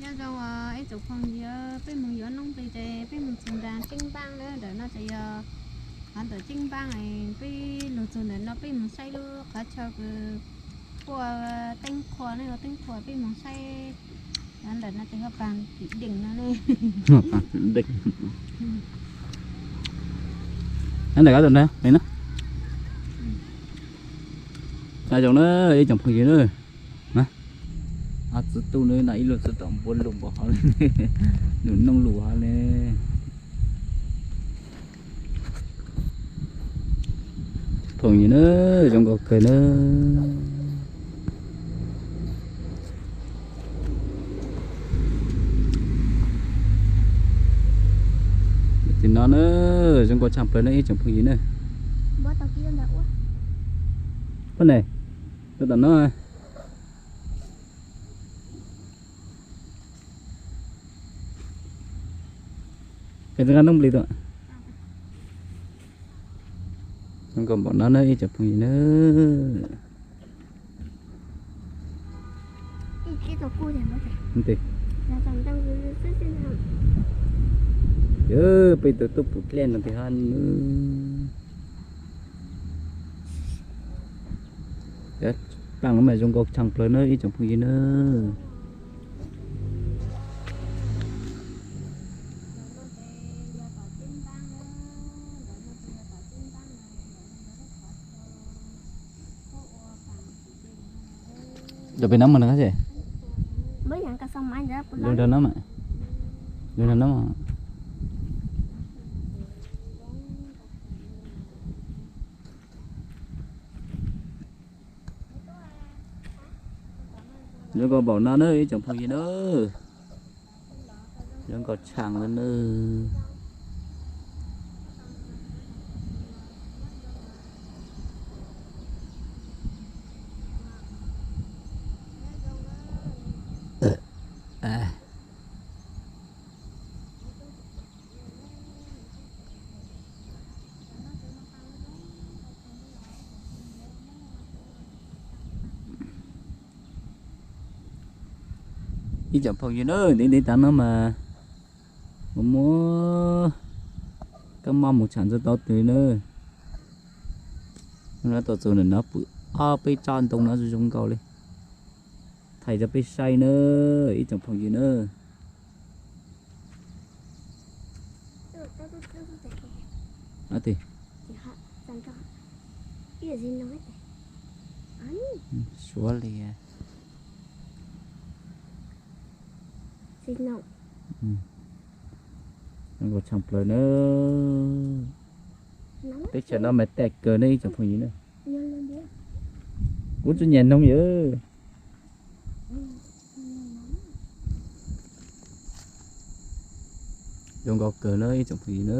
Nyob zoo ib tsoom phooj ywg, peb mus yuav noob nqis ces peb mus txog nram Ceeb Npaab na, ntawm no ces yog qhov ntawm Ceeb Npaab, peb lug txog ntawm no peb mus saib lub qhov chaw kws puab teeb qhua ne, ua teeb qhua peb mus saib. Ntawm no ces yog Paag Tim Deem no ne. Ntawm ko ntawm no, zoo na ib tsoom phooj ywg na. Ob txiv tub na, no ib lub txiv tom npuab lug npaum hov, lug noob lug hov ne. Phooj ywg na, zoo nkauj kawg na. Tim no na, zoo nkauj tshaj plawg na ib tsoom phooj ywg na. Pab ne, rau tom no. Koj tsis nqa noob nplis tuaj. Zoo nkauj npaum no na ib tsoom phooj ywg na. Peb tus tub pum dlej no tiag hab. Paaj no mas zoo nkauj tshaj plawg na ib tsoom phooj ywg na. Cov pem no mas nws qab xyem. Lub nrag no mas, lub nrag no mas. Zoo nkauj npaum no na ib tsoom phooj ywg na. Zoo nkauj tshaj li na. Ib tsoom phooj ywg na, ntev ntev tav no mas mus muab kab mob mus tsham ntxuav tau twg na. Hnub no tuaj txug ntawm no pum ob peb tsob ntoo no zoo zoo nkauj li. Thaij rau peb saib na, ib tsoom phooj ywg na. Suav li. Zoo nkauj tshaj plawg na. Teb chaws no mas tag kawg ne ib tsoom phooj ywg na. Kuv tsis nyiam noog yawg. Zoo nkauj kawg na ib tsoom phooj ywg na.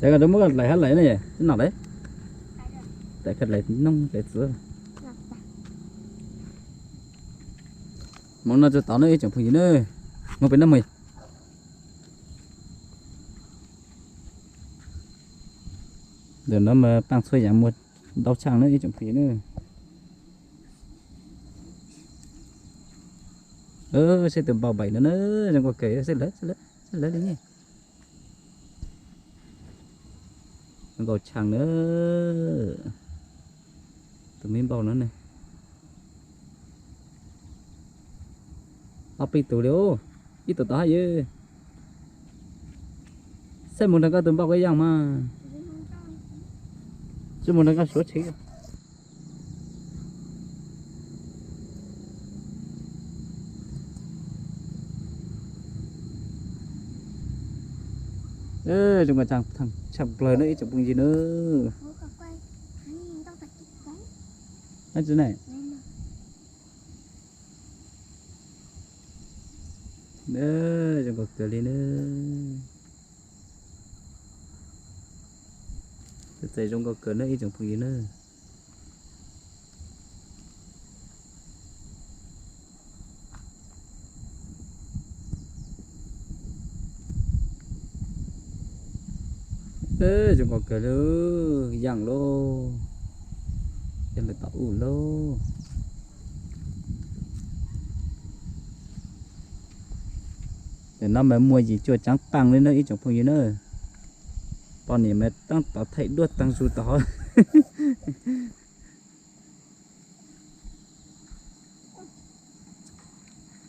Ces koj rov muab koj hlais hab hlais ne, tib nom hlais, hlais koj hlais noog hlais txiv. Mus no tsis tau na ib tsoom phooj ywg na, mus pem no mus. Ntawm no mas paaj txhua yaam muaj ntau tshaj na ib tsoom phooj ywg na. Saib tus npauj npaim no na, zoo nkauj kawg, saib lawv, saib lawv, saib lawv li ne. Zoo nkauj tshaj na. Tus me npauj no ne. Ob peb tug li os, ib tug tod hab yawg. Saib mus nrog koj tus npauj koj ib yaam mas. Saib mus nrog koj suav tsheb. Zoo nkauj tshaj plawg na ib tsoom phooj ywg na. Zoo nkauj kawg li na. Txais zoo nkauj kawg na ib tsoom phooj ywg na. Zoo nkauj kawg lauj, yaaj lauj, yaaj lawm tom ub lauj. Ntawm no mas muaj yim cuaj tsaav qaaj li na ib tsoom phooj ywg na. Poj niam mas taab tom thaij duab taag zug tom hov.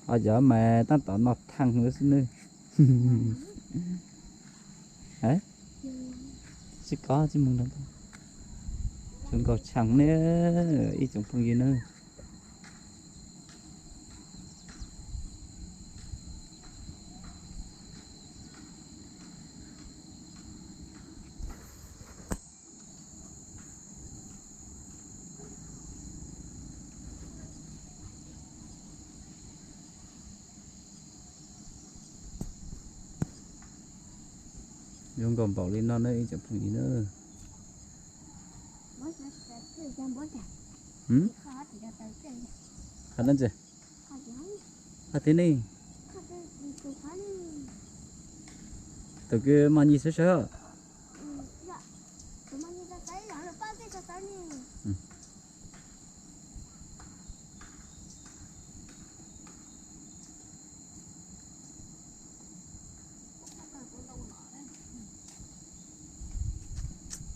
Ho cov mas taab tom noj thaaj xwb nawb. Tsis kov tsis moog, zoo nkauj tshaaj ne ib tsoom phooj ywg na. Zoo nkauj npaum li no na ib tsoom phooj ywg na. Qhov dab tsi? Qhov tiag ne. Thaum kws maj nyij sawv sawv.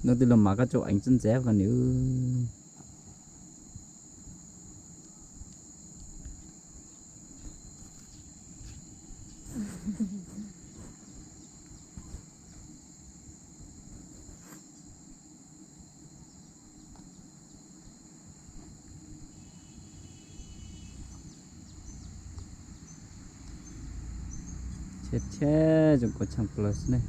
Nub twg los mas koj tsuas eev txuj ntxav koj niam. Cheb cheb zoo nkauj tshaaj plaws ne.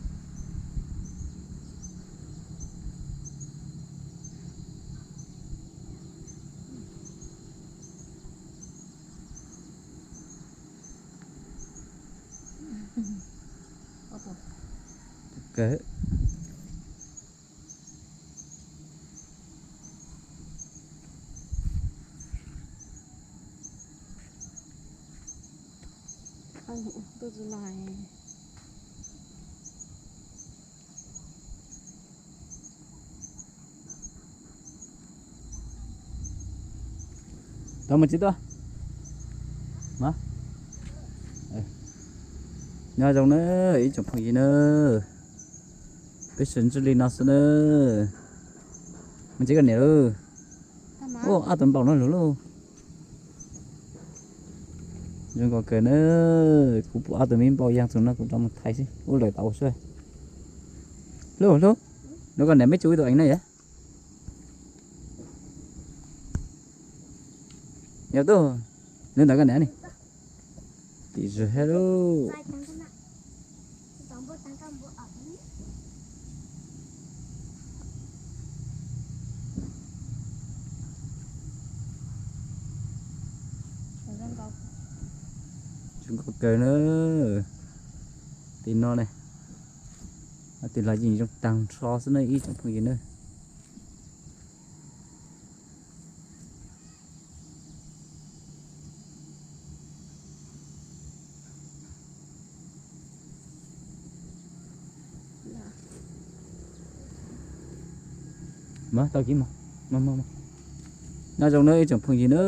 Tau mus tsis tuaj. Nyob zoo na ib tsoom phooj ywg na. Peb sawv ntsug li no xwb na. Mus tsis koj niam lauj. Ua ob tug npau no lug lauj. Zoo nkauj kawg na. Kuv pum ob tug me npau yaag txug no kuv rov mus thaiv xwb. Ub lawm tau ua sub. Hlub hlub, nub koj niam meb tsuj ib tug eev na yom. Yog tub, nub ntawd koj niam ne. Tim zug hab lauj. Zoo nkauj kawg na. Tim no ne, tim los yeej zoo taag nrho xwb na ib tsoom phooj ywg na. Tau kis, nyob zoo na ib tsoom phooj ywg na.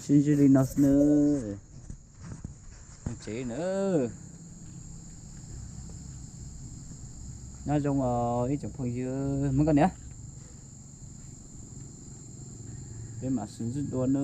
Sib ntsib li no xwb na. Tsev na. Nyob zoo os ib tsoom phooj ywg, muab koj niam. Peb mam sib ntsib dua na.